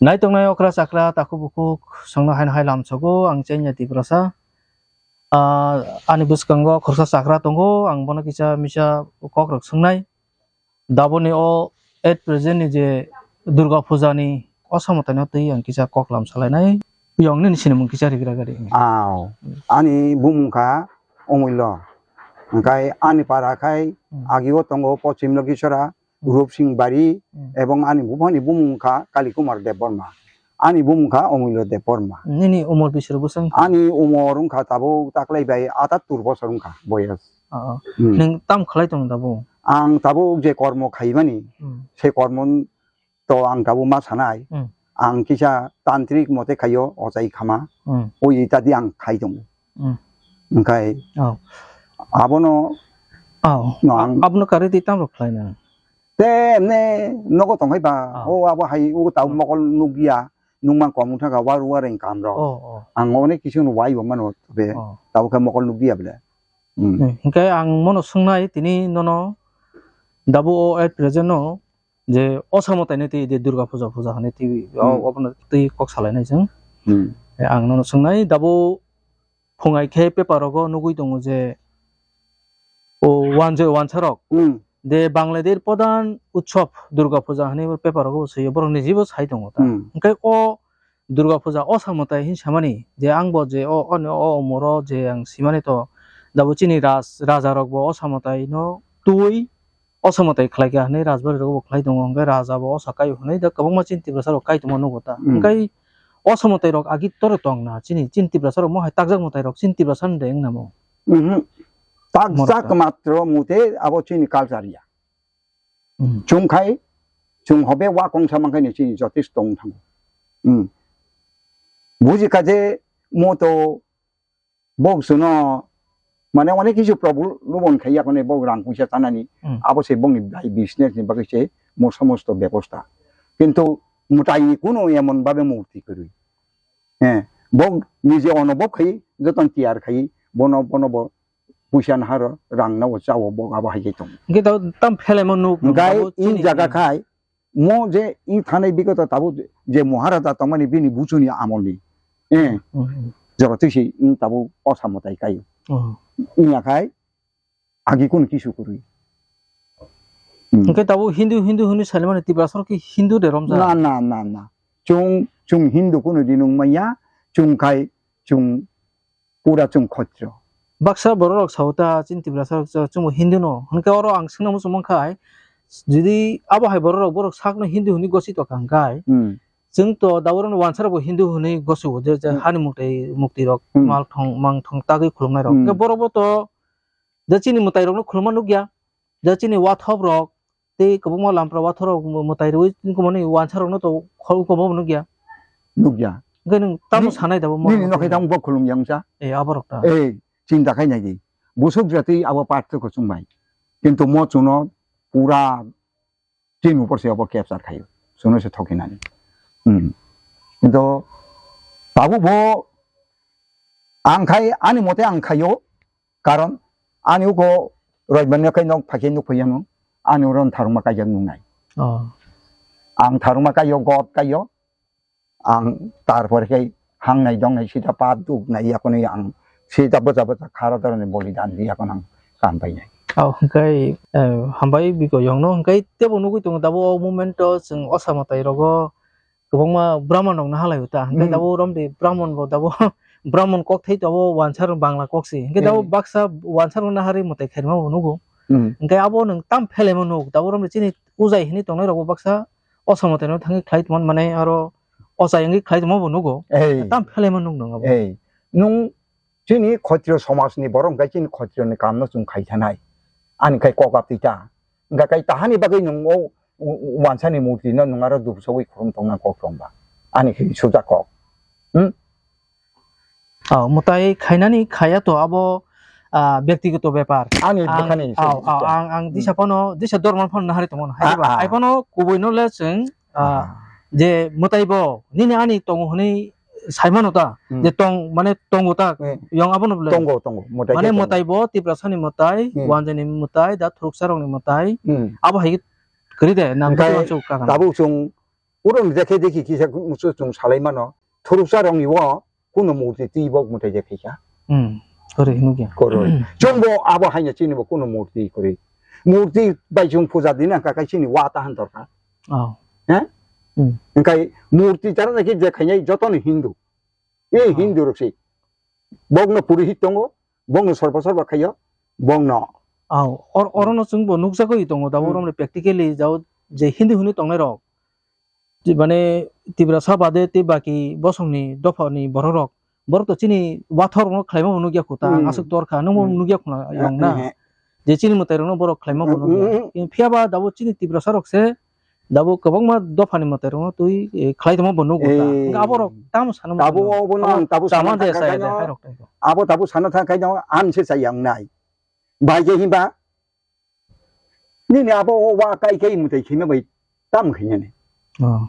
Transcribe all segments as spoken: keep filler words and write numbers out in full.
Naitongnai okra chakra takhuk bukhuk songno haino hai lamsogo, ang Chenya Tiprasa. Ah, ani bwskango khoroksa chakra tongo, ang bono kisa misa kok rok swngnai. Daboni o at present ni je Durga Puja ni o samwtai no twi ang kisa kok lam salainai. Yong nini sinimung kisa rigra gari. Aw, ani bumung kha Omullo. Hwnkhe ani para khai Hmm. agi o tongo Pochim Logisora, Rupsing Bari, Hmm. ebong ani buphani bumung kha Kali Kumar Debbarma. Ani bumung kha Omullo Debbarma. Nini umor bisir bwswng? Ani umor wngkha tabuk taklai bai atattur bosor wngkha boyas. Oh, oh. Hmm. Nwng tam khlai tongo tabuk? Ang tabuk je kormo khaimani, Hmm. se kormo to ang tabuk ma sanai. Hmm. Ang kisa tantrik mote khaio, ochai khama. Hmm. Oi itadi ang khai tongo. Hmm. Hwnkhe Oh. abono Oh. no ang Abono karwi twi tam rok khlai na? Te emne nogo tongkhai ba, Ah. o abo hai o tau mokol nukya, nungma kom wngkha ka waru wareng kam rok. Oh, oh. Ang onek kisu no wai bo mano be, Oh. tabo khe mokol nukya bele. Hmm. Hmm, hwnkhe ang mono swngnai tini nono, dabo o at present no je o samwtai ni twi je Durga Puja, Puja hani twi o, Hmm. obono twi kok salainai chwng. Hmm. Ang nono swngnai dabo phungai khe paper rogo nugui tongo je o wanjwi wansa rok Hmm. de Bangladesh pradhan utsob Durga Puja hinwi paper rogo swiyo, borok nijibo sai tongo ta. Hmm. Hwnkhe o Durga Puja o samwtai hin samani je ang bo je o, o, o umoro je ang simani to dabo chini raj, raja rok bo o samwtai no twi o samwtai khlai kha hinwi rajbari rogo bo khlai tongo, hwnkhe raja bo o sakai hinwi da kwbangma chini Tiprasa rok kai tongma nugo ta. Hmm. Hwnkhe o samwtai rok agi toro tong na chini, chini Tiprasa rok mo hai takjak mwtai rok chini Tiprasa ni de wng namo? Mhm. Morok Takjak ta. Matro mute abo chini culture ya. Hmm. Chwng khai, chwng hobe wa kongsa mankhai ni chini jotish tong thango. Hmm. Buji kha je mo to bok suno mane onek kisu problem khai yakone bok rang puisa tanani Hmm. abo se bongni bai business ni bagwi se mo somosto bebosta. Kintu mwtai ni kuno emon babe murti kwrwi. Eh, bok nije ono bok khai joton tiyar khai bono, bono bo puisa naharo rang no chao bo abo hai tong. Hwnkhe da tam phelaimo nuk Hwnkhe abo in chini jaga khai mo je i thanai bigoto tabuk je Maharaja tongmani bini buchuni amolni. Eh, Hmm, hmm. Jora twi se in tabuk osa mwtai kai. Oh. Inya khai agi kun kisu kwrwi. Hmm. Hwnkhe tabuk Hindu, Hindu hwnwi saimani Tiprasa rok khe Hindu de romjak? Na, na, na, na. Chwng, chwng Hindu kunu di nung manya, chwng khai, chwng pura chwng Khotro. Baksa borok rok sao ta chini Tiprasa rok cha-, chwngbo Hindu no. Hwnkhe oro ang swngna muchung mankha hai, jodi abo hai borok rok borok sakno Hindu hwnwi gosi tongkha hwnkhe, Hmm. chwng to daborokno wansa rokbo Hindu hwnwi gosio, je, je Hmm. hani mukti, mukti rok, Hmm. mal thong, mang thong tagwi khulumnai rok. Hmm. Hwnkhe borok bo to je chini mwtai rokno khulumma nukya, je chini wathop rok, tei kwbangma lampra wathorok mwtai rwui tongmani wansa rokno to khol kwbangma nukya. Nukya. Hwnkhe nwng tamo Ni-, sanai da bo nini mohor nokhe tamo bo khulum yang sa? Eh, aborok ta. Eh, chinta khai nai di. Busuk jati abo parthokyo chwng bai. Kintu mo chwngno pura chini upor se abo capture khaio. Chwngno se thokinani. Hmm. Kintu tabuk bo ang khai ani mote ang khaio. Karon ani uko roibani kai nok phai khe nuk phai ano, ani oro tharungma kaijak nungnai. Oh. Ang tharungma kaio, god kaio, ang tarpore khe hangnai dongnai sita pap duk nai yakunui ang sita bwsa bwsa khara doroni bolidan di yakun ang kam painai. Oh, hwnkhe, eh, hambai biko yongno hwnkhe tebo nugui tongo tabuk o moment o chwng osa mwtai rogo kwbangma Brahman rok naha lai ta. Hwnkhe Hmm. tabuk romdi Brahman bo tabuk Brahman kok thai tabuk wansa rok Bangla kok si. Hwnkhe tabuk Hmm. baksa wansa rok naharwi mwtai khairima bo nugo. Hmm. Hwnkhe abo nwng tam phelaima nuk. Tabuk romdi chini ujai hinwi tongnai rok bo baksa osa mwtai no thangwi khlai tongmani mane aro ochai wngwi khlai tongma bo nugo. Ei. Tam phelaima nuk nwng abo. Ei. Nwng Chini Khotro somaj ni borok hwnkhe chini Khotro ni kam no chwng khai thanai. Ani khai kok aptwi ta. Hwnkhe kai tahani bagwi nwng o, o, o wansa ni murti no nwng aro dubsogwi khulum tongna kok rwng ba. Ani khai suja kok. Hmm? Oh, mwtai khainani khaya to abo, ah, byaktigoto bepar. Ani Ang, bwkhani oh, oh, ang, ang disa Hmm. phano, disa dorman phano nahari tongmano. Hai Ah, ba, ah. Hai phano kubui no le chwng, ah, Ah. je mwtai bo, nini ani tongo hwnwi saimano ta, Hmm. je tong, mane tongo ta, Hmm. yong abono bwle. Tongo, tongo, mwtai Mane khe tongo. Mwtai bo, Tiprasa ni mwtai, Hmm. Wanjani mwtai, da Thuruksa rokni mwtai, Hmm. abo hai kwrwi de, nang Hwnkhe khe wansuk ka tabuk chwng Puro dekhe dekhi kisa musu chwng salai mano. Thuruksa rokni o kuno murti twi bo mwtai je khaikha. Hmm. Kwrwi hinwi khe. Kwrwi. Chwngbo abo haino chini bo kuno murti kwrwi. Murti bai chwng puja dina kha kai chini wa ta han dorkar. Oh. He? Hmm. Engkai murti tara khe je khainai jotono Hindu. E Oh. Hindu rok se. Bokno purohit tongo, bokno sorba sorba khaio, bokno. Oh, or-, orono chwngbo nukjagwi tongo, da Hmm. borok practically jao je Hindu hinwi tongnai rok. Mane Tiprasa bade tei baki bosongni dophani bororok, borok to chini wathorokno khlaima bo nukya kho ta, ang Hmm. aswk torkha, nwngbo Hmm. nukya khwna yong na. Eh, eh. Je chini mwtairokno borok khlaima bo Hmm, nukya. hmm, hmm. Phiya ba dabo chini Tiprasa rok se dabo kwbangma dophani mwtairokno twi, eh, khlai tongma bo nugo ta. Eh. Hwnkhe aborok tamo sana Tabo muchungo? Obono ang tabo tamo sana de thangkha saya de khaino, khairok tongkho. Abo tabo sana thangkha khaino ang se chaya wngnai. Bai je hinba Nini abo o wa kai kai mwtai khaima bai tam khainani. Oh.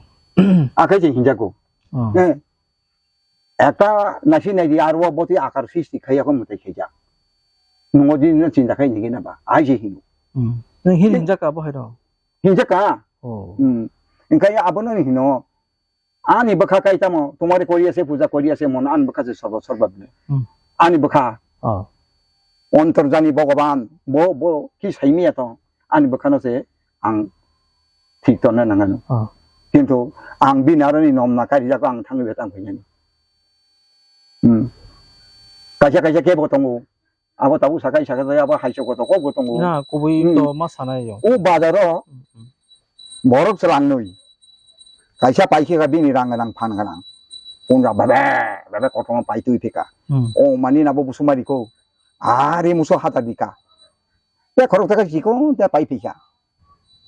Akhai se hinjago. Oh. Eh. Ekta nasi nai di arwa boti akar sisti khaiya ko mwtai khaijak. Nungo di na chinta khai nigi na ba. Ai se hino. Hmm. Nang hin hinjak abo hai ro? Hinjak ka? Oh. Hmm. Engkai abono hino. Ani bwkha kai tamo, tomare kori ase, puja kori ase, mono ani bwkha se sorba sorba bini. Hmm. Ani bwkha. Oh. Ontorjani Bhogoban, bo, bo ki saimiya to, ani bwkhano se ang thik torna nangano. Oh. Kintu ang bini aroni nomna kari jako ang thangwi betang khainani. Hmm. Kaisa kaisa kebo tongo. Abo tabuk sakai sakai abo hai se koto kok bo tongo. Na, kubui Hmm. to ma sanai yo. O bazaro Hmm, hmm. borok chwlang nwi. Kaisa pai khe bini rang gwnang phan gwnang. Punja bebe bebe kotorma pai twi thika. Hmm. O mani nabo busumari ko. Are muso hata dika. Te khorok thaka chikon te pai phika.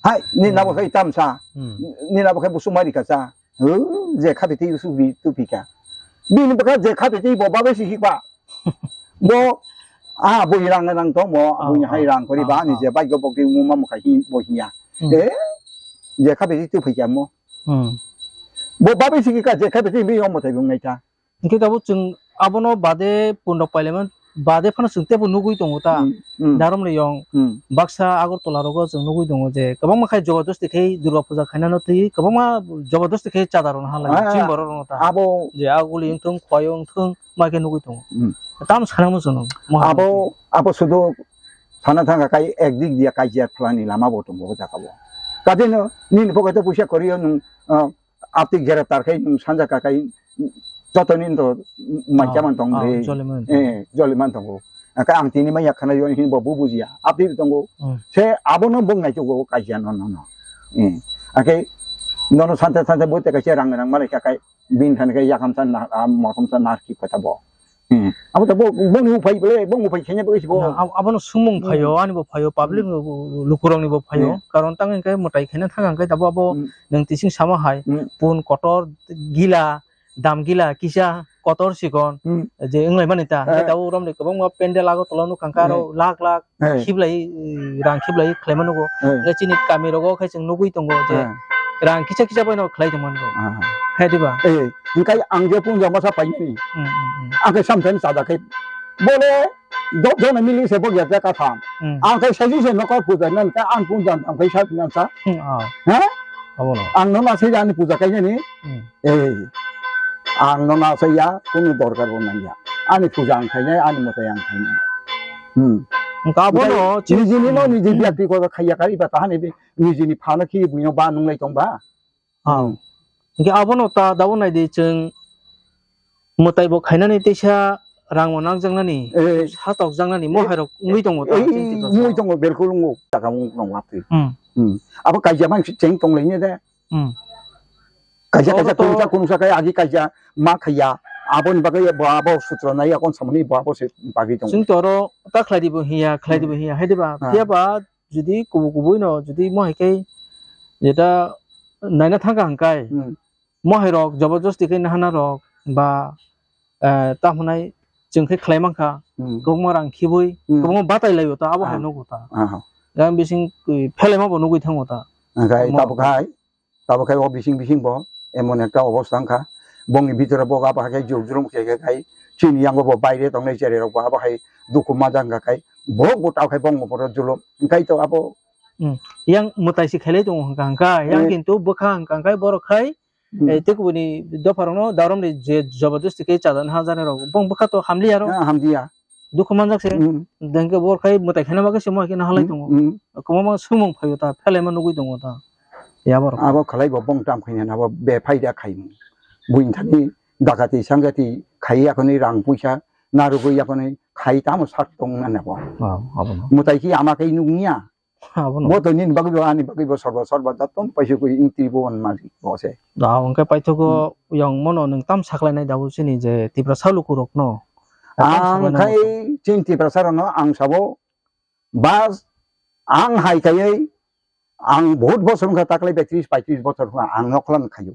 Hai, ni Hmm. nabo khai tamsa. Hmm. Ni nabo khai busumari kasa. Hu, je khabe tei usu bi tu phika. Bini bwkha je khabe tei bo babai si hikba. Bo, ah, bo rang rang tong bo, Ah, bo ni hai ah, rang kori ah, ba ni ah. Je bai go bo ki mu ma mo khai hi bo hiya. Hmm. Eh, je khabe tei tu phika mo. Hmm. Bo babai si ka je khabe tei bi yo mo tai bung nai ta. Hingke tabuk chwng abono bade pundok pailaimani bade phano chwng teibo nugui tongo ta. Hmm, hmm. Darom riyong Hmm. baksa Agartala rogo chwng nugui tongo je kwbangma khai jobodosti khai Durga puja khainano twi kwbangma jobodosti khai chada rwna halai Ah, chini borok rokno ta. Abo Je aguli wngthung, khwai wngthung, ma khe nugui tongo. Hmm. Tamo sana muchung nung, mohai Abo, abo sudu sana thangkha kai ek dik dia kaijia phlani lama bo tongo o jaga bo. Kadino nini pocket o puisa koriyo nung, ah, Aptwi greptar khai nwng sanja kakai jotoni to maikya Ah, man tong ah, de. Joliman tong. Eh, joliman tongo. Aka ang tini maya khana yon hin bo bu bujiya. Aptwi tongo. Hmm. Se abono bung nai tugo kaisa no no no. Eh, ake nono sante sante bo te kaisa rang rang malai kakai bin khan kai yakam san na, ah, mosom san na ki kota bo. Hmm. Abo to bo, bo ni upai bole, bo upai khenye bo isi bo. Na, ab-, abono sumung Hmm. phaio, ani bo phaio, public Hmm. bo, bo, lukurok ni bo phaio. Hmm. Karon tang hingke mwtai khaina thang hingke tabo abo Hmm. nwng tising sama hai, Hmm. pun kotor, gila, dam gila, kisa, kotor sikon, Hmm. je wnglai mani ta. Hingke Eh. tabo romni kwbangma pendel ago tola nuk hangka aro Eh. lak lak Eh. khiblai, rang khiblai khlaima nugo. Eh. Hingke chini kami rogo khe chwng nugui tongo je Eh. rang kisa kisa bai no khlai tongmani rok. Ah. Hai diba? Eh, hingke ang je pun jama sa paini. Hmm, hmm, hmm. Ang khe samtani sada khe. Bole, dok jona mili se bo ya ka tham. Hmm. Ang khe saji se nokar puja nan ka ang pun jan ang khe sa nan sa. Hmm, ah. Ha? Abono. Ang no na se ani puja kai ni. Hmm. Eh. Ang no na se ya kunu dorkar bo nang ya. Ani puja ang khai nai, ani motai ang khai nai. Hmm. Hingke abono Hingke chini nijini no niji Hmm. biakti ko khai ya kari ba tahani bi nijini phano khi buino ba nunglai tong ba. Ah. Hmm. Hingke abono ta dabo naidi chwng mwtai bo khainani teisa rang bo nangjaknani, Eh. satokjaknani, Eh, mohairok wngwi tongo ta, eh, chini tito wngwi sa. Tongo, belkul wngwi. Taka wng tong lapri. Hmm. Hmm. Abo kaijak man cheng tong laini de. Hmm. Kaijak, oro kaijak to kunsa, kunsa kai agi kaijak ma khaiya. Aboni bagwi bo abo sutro nai akon samani bo abo se bagwi tongo. Chwng to oro ta khlai di bo hiya, khlai di bo Hmm. Hiya, hai diba? Ah. Phiya ba jodi kubu kubu no jodi mo hai khe jeta naina thangkha hingkai, Hmm. mo hai rok jobodosti khe nahana rok ba, eh, ta hwnai chwng khe khlai mankha, Hmm. kwbangma rang khibui, Hmm. kwbangma batai laio ta, abo hai Ah. Nugo ta. Aha. Yang bising, eh, phelaima bo nugui thango ta. Hingkai Mo- tabuk hai. Tabuk khe o bising bising bo emon ekta obosta wngkha. Bongni bhitor o bo abo hai khe jurjrum khe khe khai chini yango bo baire tongnai cherai rok bo abo hai dukhu ma jang kha khai bo bo ta khai bongni boro julum. Hingkai to abo Hmm. Yang mwtai se khailai tongo hwnkha hwnkha. Yang Eh. Kintu bwkha hwnkha hwnkha borok khai Hmm. Eh, tei kubuni dopha rokno daurom ni je jabardasti khe chajani ha jani rok bong bwkha to hamliya ro. Ah, hamliya. Dukhu manjak se. Hmm. Dengke bor khai mwtai khaina bagwi se mo khe na halai Hmm, tongo. Hmm. Kwbangma swngmung phaio ta, phelaima nugwi tongo ta. Yabo rok. Abo khalai bo bong tam khaina na bo be phaida khai. Buini thani dakati sangati khai yakhoni rang puisa narwgwi yakhoni khai tamo sak tong na bo. Ah, abo no. Mwtai khe ama kai nukya. Abono. Bo to nini bagwi bo ani bagwi bo sorba sorba jotto paisa koi ing twi bo on malik bo se. Da hwnkhe paithago Hmm. Yang mono nwng tam saklainai da bo chini je Tiprasa lukurokno. Tam Ang saklainai khai bo. Chini Tiprasa rokno ang sabo bas ang hai kaiwi ang bahut bosor wngkha taklai bai tris paitris bosor wngkha ang noklang khaio.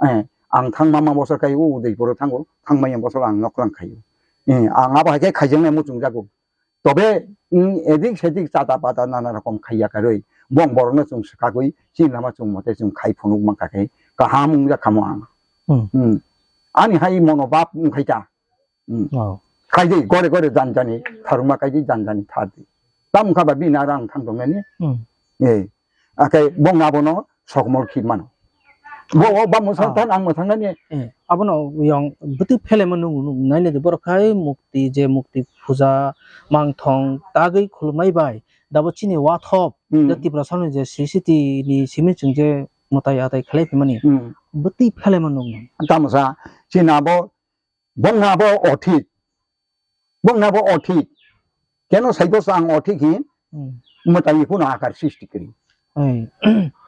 Eh, ang thangma ma bosor khaio o Udaipuro thango thangmaya bosor ang noklang khaio. Eh, ang abo hai khe khaijaknai muchung jago. Tobe, mm, edik sedik chata pata nana rokom khaiya karwi, bong borokno chwng swkagwi, chini lama chwng mote chwng khai phunuk mankha khe, kaham wngya khamo ang. Hmm. Hmm. Ani hai mono bap wngkhai ta. Hmm. Oh. Khaidi gore gore janjani, tharungma khaidi janjani thardi. Tam wngkha ba bini aro ang thang tongnani. Hmm. Eh. Akai bong abono sokmol khi mano. Bo o ba mwsang Ah. Than ang mwsang nani. Eh, abono yang bwtwi phelaima nung nung nai nai borok khai mukti je mukti puja mangthong tagwi khulumai bai dabo chini wathop Hmm. Je Tiprasa ni je C C T ni simi chwng je mwtai atai khlai phimani Hmm. Bwtwi phelaima nung nung. Tamsa chini abo bong abo othik. Bongna bo othik. Keno saibo sa ang othik hi. Hmm. Mwtai phano akar srishti kri. Ei.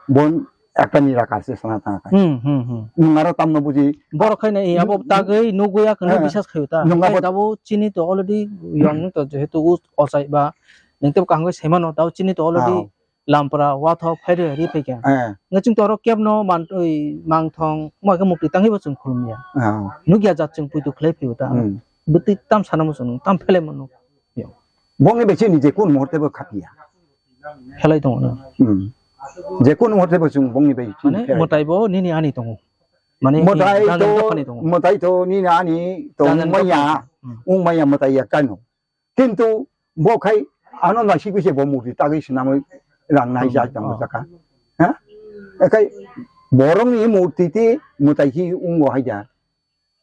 Bon ekta nirakar se sana tang kai. Hmm, hmm, hmm. Nung aro tamno buji. Borok khai nai abo tagwi nugwi ya kono Eh. Bisas khayo ta. Nung abo tabo chini to already yang to jehetu us ochai ba. Nung tebo kahangwi semano tabo chini to already. Lampra, wathok, phairwi ri phaikha. Eh. Nga chwng to oro kebno man-, oi, mangthong, ma khe mukti tangwi bo chwng khulumya. Ah. Nukya jat chwng puitu khlai phio ta. Hmm. Bwtwi tam sana muchung, tam phelai mano. Bongni bai chini je kun muhurte bo khapia. Phelai tongo no. Hmm. Je kun muhurte bo chwng bongni bai chini Mane phelai. Mwtai bo nini ani tongo. Mane Mwtai jani to, dophani tongo. Mwtai to nini ani to Jani wngmaya, dophani. Hmm. Wngmaya mwtai ya kano. Kintu bo khai ano naisik se bo murti tagwi swnamwi rang nai Hmm, jai tamo oh. Jaka. Ha? Ekai borokni murti ti mwtai khi ungo haida.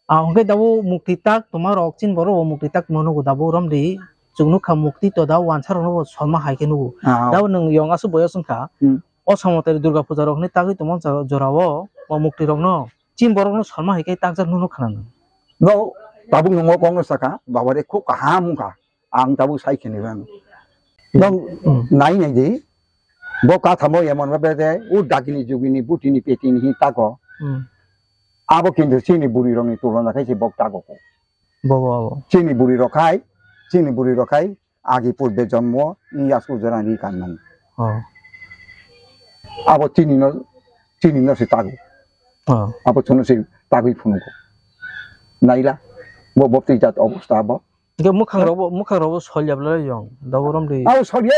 Ah, hwnkhe dabo mukti tak tongma rok chin borok bo mukti tak mano go dabo romri chwng nukha mukti to da wansa rokno bo solma hai khe nugo. Ah. Dabo nwng yong aswk boyos wngkha. Hmm. O samotari Durga puja rokni tagwi tongma jora o bo mukti rokno chin borokno solma hai khe takjak nuno khna nang. No, tabuk nungo kongno saka, babare khub kaham wngkha. Ang tabuk sai khini rang. Nong Hmm. Nai nai di. Bo kathamo emon ba bede, u dagini jugini butini petini hi tako. Hmm. Abo kintu chini buri rokni tulona khai se bok tako ko. Bo, bo, bo. Chini buri rok khai, chini buri rok khai, agi purbe jonmo, ni yasku jora ni kanmani. Oh. Abo chini no, chini no se tago. Oh. Abo chunu se tagwi phunugo. Naila, bo bopti jat obosta abo. Hwnkhe mwkhang rokbo, mwkhang rokbo solyabla yong, daborom de. Abo solya.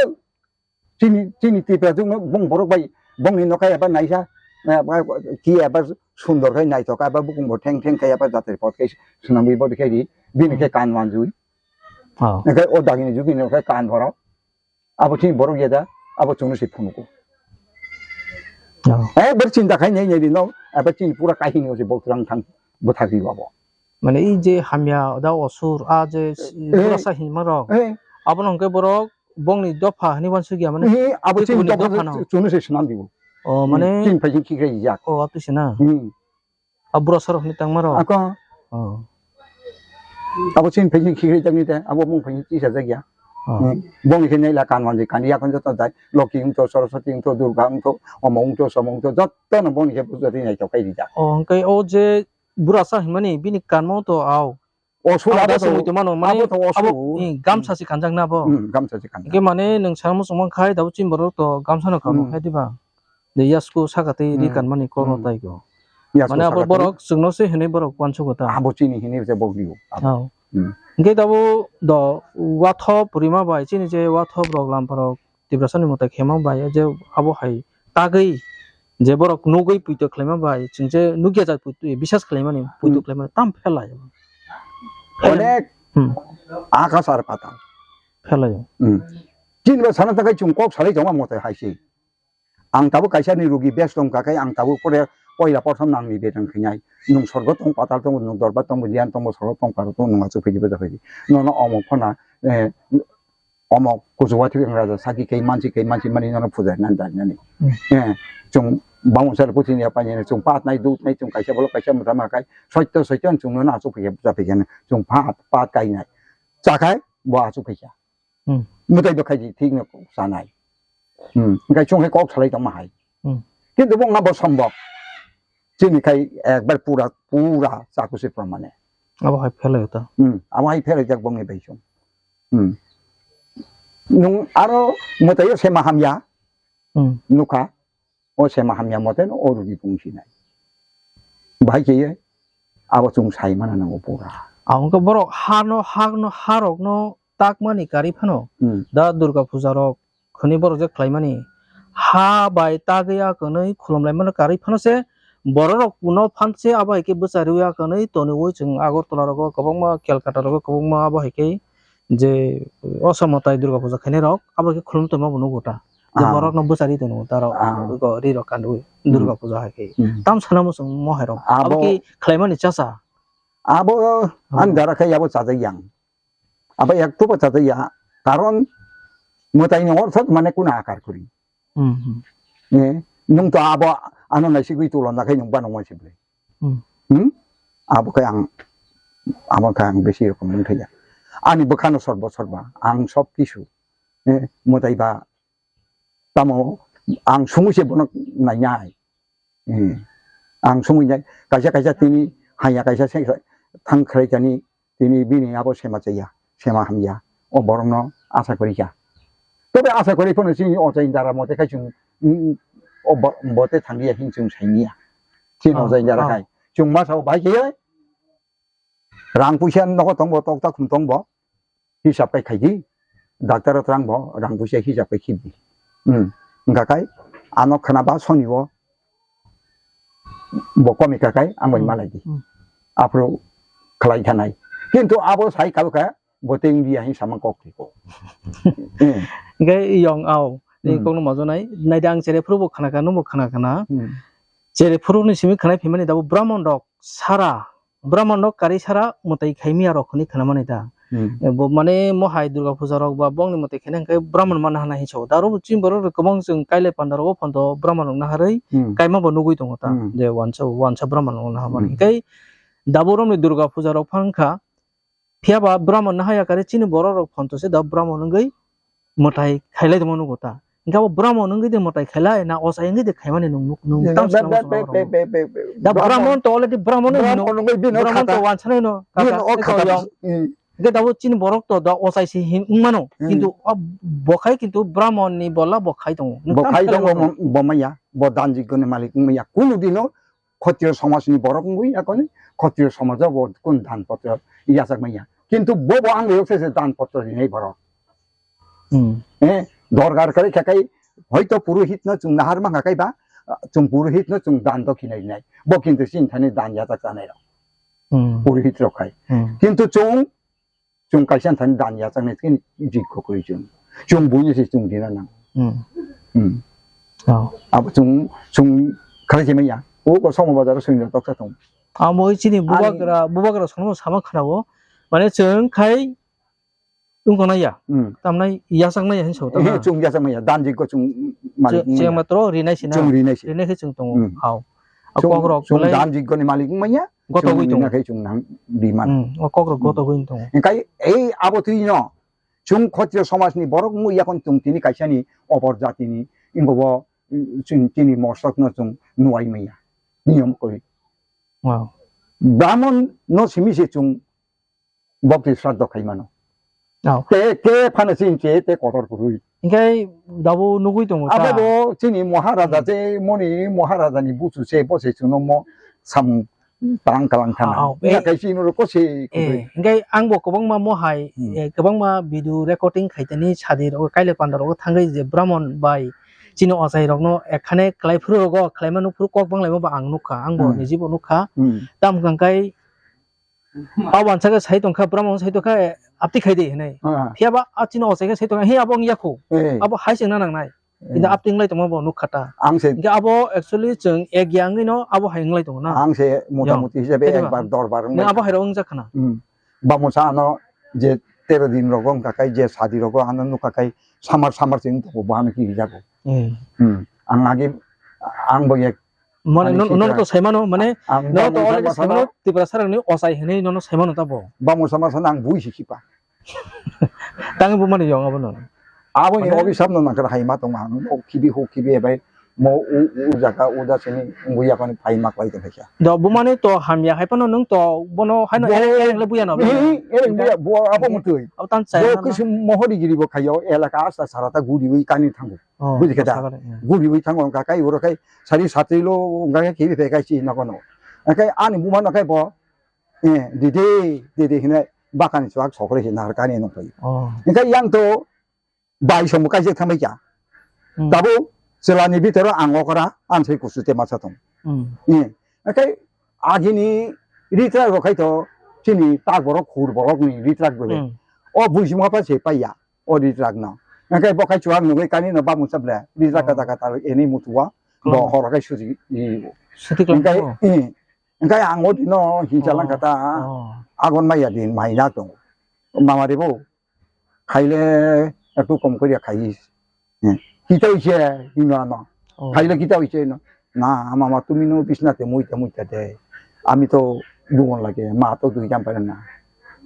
Chini, chini Tipra jwkno bong borok bai, bongni nokha eba naisa, eh, ba, ki eba sundor khai naithok eba bukung bo theng theng khai eba jatri pot khai swnamwi bo khai di, bini khe kan manjui. Oh. Hwnkhe o dagini jugini nokha kan borok. Abo chini borok yada, abo chwngno se phunugo. Oh. Eh, ber chinta khai nei nei di no, eba chini pura kahini o se bo twlang thang bwthagwi abo. Mane, i je hamya da osur, a je s-, Eh. Burasa hinma rok. Eh. Abono hwnkhe borok bongni dopha hinwi uansukya, mane, Eh, abo tei chini kubuni dopha dopha no. Chwngno se swnam dibo. Oh, mane, chini phai chini khikhrai jak. Oh, abo se na. Hmm. A burasa rok hinwi tangma rok. Ako. Oh. Abo chini phai chini khikhrai jak ni te, abo bong phai chini chisa jak ya. Oh. Hmm. Bongni khe naila kan manjui kan ya kan joto dai. Loki wngto, Saraswati wngto, Durga wngto, omo wngto, somo wngto, joto no bongni khe puja rinai to kai rijak. Oh, hwnkhe o je Burasa hinmani bini kanmo to au. O sura abo to, to mui to mano, mane abo to o abo, suru. Hmm, gamsa se kanjak na abo. Hmm, gamsa se kanjak. Hwnkhe mane nwng sama muchung man khai dabo chini borok to gamsa no kamo Hmm. Khai diba. De yasku saka tei ri Hmm. Kanmani kok no Hmm. Tai ko. Yasku mane abo saka tei. Borok chwngno se hinwi borok uansukgo ta. Abo chini hinwi se bok dio. Abo. Oh. Hmm. Hwnkhe dabo do wathop rima bai chini je wathop rok lampa rok Tiprasani mwtai khema bai je abo hai tagwi je borok nugwi puito khlaima bai chwng je nukya jat puito bisas khlaimani puito Hmm. Khlaimani tam phelai. Onek Hmm. Akas ar patal. Phelai. Hmm. Chini bo sana takai chwng kok salai tongma mwtai hai se. Ang tabuk kaisa ni rugi bes tong kha khe ang tabuk pore poila porthom nangni beton khainai. Nwng sorgo tong, patal tong, nwng dorbar tong, giyan tong, sorgo tong, patal tong, nwng achuk phaidi, boja phaidi. Nono omo phona, eh, omo kuchuwa thik raja saki kai mansi, kai mansi mani nono puja nan dan nani. Hmm. Eh, chwng bangsa puthi ni apa ni chwng pat nai, dut nai, chwng kaisa bolo kaisa muta ma kai. Soito, soito chwng nono achuk phai, boja phai, chwng pat, pat kai nai. Chakhai, bo achuk phai kha. Hmm. Mwtai bo khaidi thik no sanai. Hmm. Hingkai chwng hai kok salai tongma hai. Hmm. Kintu bo wngna bo sombok. Chini khai ekbar pura, pura chaku se pramane. Abo hai phelai ta. Hmm. Abo hai phelai jak bongni bai chwng. Hmm. Nwng aro mwtai o sema hamya. Hmm. Nukha. O sema hamya mote no o rugi pung sinai. Bahai khe ye abo chwng sai mana nango pura. Ang khe borok hano, hano, harokno takmani karwi phano. Hmm. Da Durga puja rok khwnwi borok je khlaimani ha bai tagwi a kwnwi khulumlaimano karwi phano se borok rok no phan se abo hai khe bwchariwi a kwnwi toniwi chwng Agartala rogo kwbangma, Calcutta rogo kwbangma abo hai khe je osomotai Durga puja khainai rok abo khe khulum tongma bo nugo ta. Je Ah. Borok no bwchari tongo ta rok Ah. Ri rok kandwi Hmm. Durga puja hai khe. Hmm. Tam sana muchung mohai rok. Abo Abo khe khlaimani chacha. Abo Abo. Ani dara khe abo chajak yang. Abo ek tubo chajak ya. Karon mwtai ni ortho mane kuna akar kuri. Hmm, hmm. Eh, nwng to abo ano naisigwi tulon da khe nwng ba nungma sibri. Hmm. Hmm? Abo khe ang, abo khe ang besi rokom mungthaya. Ani bwkhano sorbo sorba, ang sob kisu. Eh, mwtai ba tamo ang sungwi se bono nainai. Hmm. Ang sungwi nai, kaisa kaisa tini haya kaisa se thang khlai kani tini bini abo sema chaya, sema hamya. O borokno asa kori kha. Tobe asa kori phano chini o chai dara mote khai chwng, mm, o bo-, bote thangya hin chwng saimanya. Chini o chai dara khai. Chwng masa o bai khe rang puisa nogo tongbo, tokta khum tongbo. Hisab kai khaidi. Doctor o twrang bo rang puisa hisab kai khibdi. Hmm. Wngkha kai ano khna ba soni o bo komi kha kai ang bai malai di. Hmm. Aphuru khlai thanai. Kintu abo sai kal kha bo tei wngya hin samang kok thai ko. Hmm. Hingke yong au ni Hmm. kokno majonai. Naidi ang chere phuru bo khna kha, nungbo khna khna. Hmm. Chere phuru ni simi khnai phimani dabo Brahman rok sara Brahman no kari sara mwtai khaimya rok hwnwi khnamani ta. Hmm. Bo mane mohai Durga puja rok ba bongni mwtai khaina hwnkhe Brahman mana hana hinwi sao. Da aro chini borok rok kwbang chwng kailai panda rogo phanto Brahman rok naharwi Hmm. kaima bo nugwi tongo ta. Hmm. Je wansa, wansa Brahman rok naharmani. Hmm. Hwnkhe da borok ni Durga puja rok phang kha phiya ba Brahman nahaya kari chini borok rok phanto se da Brahman wngwi mwtai khailai tongma nugo ta. Hingke abo Brahman wngwi de mwtai khailai na ochai wngwi de khaimani nung nuk nung tam swnam swnam. Da Brahman to already Brahman no hino. Brahman to wansanai no. Bini o kata yong. Hingke dabo chini borok to da ochai se hin wngmano. Kintu o bokhai kintu Brahman ni bola bokhai tongo. Bokhai tongo, bo maya. Bo danjik goni malik wngmaya. Kunu dino Khotriyo somaj ni borok wngwi yakoni, khotriyo somaj o bo kun dan potro yachak manya. Kintu bo bo ang yok se dan potro rinai borok. Hmm. Eh, dorgar kare khakai, hoito purohit no chwng nahar mangha kai ba, chwng purohit no chwng dan dokhina rinai. Bo kintu sin thani dan yachak chanai rok. Hmm. Purohit rok khai. Hmm. Kintu chwng Chwng kaisa thani dan yachaknai khe jikho kwrwi chwng. Chwng buino se chwng dina nang. Hmm. Hmm. Oh. Abo chwng, chwng khalai se manya. O ko somo bazar o swngna toksa thung. Amo chini bubagra, bubagra sono sama khna o. Mane chwng khai wngkona ya. Hmm. Tamnai yachaknai hin so. Eh, tama. Chwng yachaknai ya. Dan jikho chwng malik. Chwng matro rinai sina. Chwng rinai se. Rinai khe chwng tongo. Hmm. Hao. A chwng, kokrok chwng belai dan jikgoni malik wngmanya, gotogwi chwng tongo. Wngkha khe chwng nang biman. Hmm, o kokrok gotogwi tongo. Hingkai ei abo twi no chwng khotriyo somaj ni borok wngwi yakon chwng tini kaisa ni opor jati ni wngbo bo, mm, chwng tini mosok no chwng nuwai manya. Niyom kori. Wow. Brahmon no simi se chwng bokti sraddho khai mano. Oh. Te, te phano chini che, te kotor kwrwi. Hinkhe dabo nugwi tongo ta. Abo bo chini Maharaja, hmm, che moni Maharaja ni busu se, bo se chwngno mo samung tang kalang thana. Oh, oh, ina eh, kai chini ro ko se, eh, kwrwi. Hinkhe ang bo kwbangma mohai, hmm, eh, kwbangma video recording khaitani sadi ro kaile panda ro thangwi je Brahmon bai chini ochai rokno ekhane khlai phuru rogo khlaima nukphuru kok banglaima ba ang nukha, ang bo, hmm, nijibo nukha. Hmm. Tam kangkai A wansa khe sai tongkha, Brahmon sai tongkha, eh, apti khai di hinui. Ah. Phiya ba a chini ochai khe sai tongkha, he abo wng yakho. Eh. Abo hai se wngna nangnai. Hindi Hmm. Apni wnglai tongma bo nuk kha ta. Ang se Hindi abo actually chwng ek ya wngwi no abo hai wnglai tongo na. Ang se mota Yo. Muti hisabe Kaitor ba? Ekbar dorbar Nang wnglai abo hai rok wngjak khana. Hmm. Bamusa ano je tero din rogo wngkha kai, je sadi rogo ano nukha kai, samar samar se wng tongo, bo ano ki jago. Hmm. Hmm. Ang agi, ang bo ek Mane Ani no, no sikra. To saimano, mane Ang no to bamusa already masano saimano, Tripura sarangni ochai hinwi nono saimano tabo. Bamusa masano ang bui si khipa. Tang bo mani yong abo no. Abo ni Mane obisap no nangkar hai ma tong ang, o khibi ho khibi bai mo u, u jaga u da sini ngui yakani phai mak lai tong kha. Do bo mani to hamya hai pano nung to bono hai no Bo- ereng ereng le buya no. Ni, ereng buya, bo abo mutui. Abo tan chai Bo no. Kisu mohori giri bo khayo, elaka asta sarata guri ui kani thango. Oh, Buji khe da? Bwskango de, hmm. Guri ui thango wngkha kai uro kai sari satwi lo wngkha khe khibi phai kai si nogo no. Wngkha ani buma no kai bo, eh, dide, dide hinai bakani chuak sokre hinai har kani nung phai. Oh. Wngkha yang to bai somo kaijak thambai kya. Hmm. Tabo chwla ni bitoro ang okra, ang sai kusu te masa tong. Hmm. Eh, wngkha agini ritrak rok khai to chini tak borok khur borok ni ritrak bwle. Hmm. O buji ma pa se paiya. O ritrak no. Hingke bo khai chuwak nugui kani no bamung sa ble. Ritrak Oh. Kata kata eni mutuwa. Bo Oh. Horo khai suji i. Suti Hingke, khlai i. Hingke ang o dino hinsa lang Oh. Kata. Oh. Agon maya din mai na tong. Mama de bo. Khaile ektu kom koriya khai. Hmm. Kita ise hino ano. Oh. Khaile kita ise no. Na, mama, tumi no bisna te muita muita de. Ami to dugon lage, ma to dui jam pare na.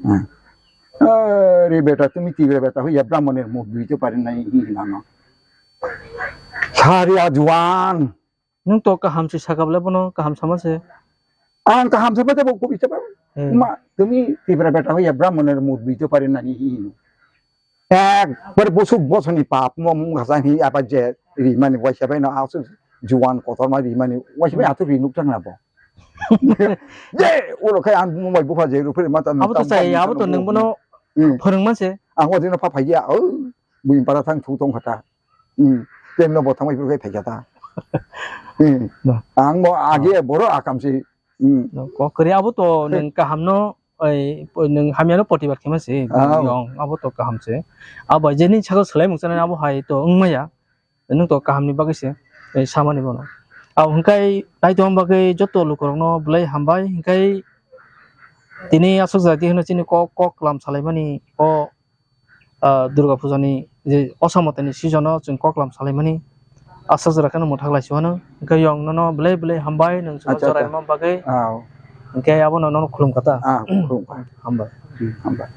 Hmm. Are beta, tumi tigre beta hoya brahmon er muk dui te pare na hi hi na no. Sari ajuan. Nung to kaham se sakap le bono kaham sama se. Ang kaham se pate bo kubi se pa. Hmm. Ma, tumi tigre beta hoya brahmon er muk dui te pare na hi hi no. Ekbar busuk bosoni pap mo mung hasa hi apa je ri mani waisa bai no asu juan kotor ma ri mani waisa bai atu ri nuk tang na bo. Je ulo khai an mo bai bupha je ru phri mata Abo to tam sai, tam abo to tam nung bono Hmm. Phwrwng man se. Ang o dino pha phai ya o buin para thang thu tong khata. Hmm. Tem no bo thang bai phru khai phai khata. Hmm. Nah. Ang mo age boro akam si. Hmm. No, kok kri abo to nung kaham no Oi, po-, nwng hamya no potibar khe ma se, Ah. Yong, abo to kaham se. Abo je nini sakao swlai mung chanai abo hai to wng maya. Nwng to kaham ni bagwi se, oi, samani bono. Abo hwnkhe nai tongma bagwi joto lukurokno belai hambai, hwnkhe tini aswk jati hwno chini kok, kok lam salaimani o, ah, Durga Puja ni je Osamotani season o chwng koklam salaimani aswk jora kheno mwthak lai si hwnwi. Hwnkhe yong nono belai belai hambai nwng chwngno Acha, acha. Joraima bagwi. Ah. Hwnkhe abono nono khulum kha ta. Ah, khulum kha. Hambai. Hmm, hambai.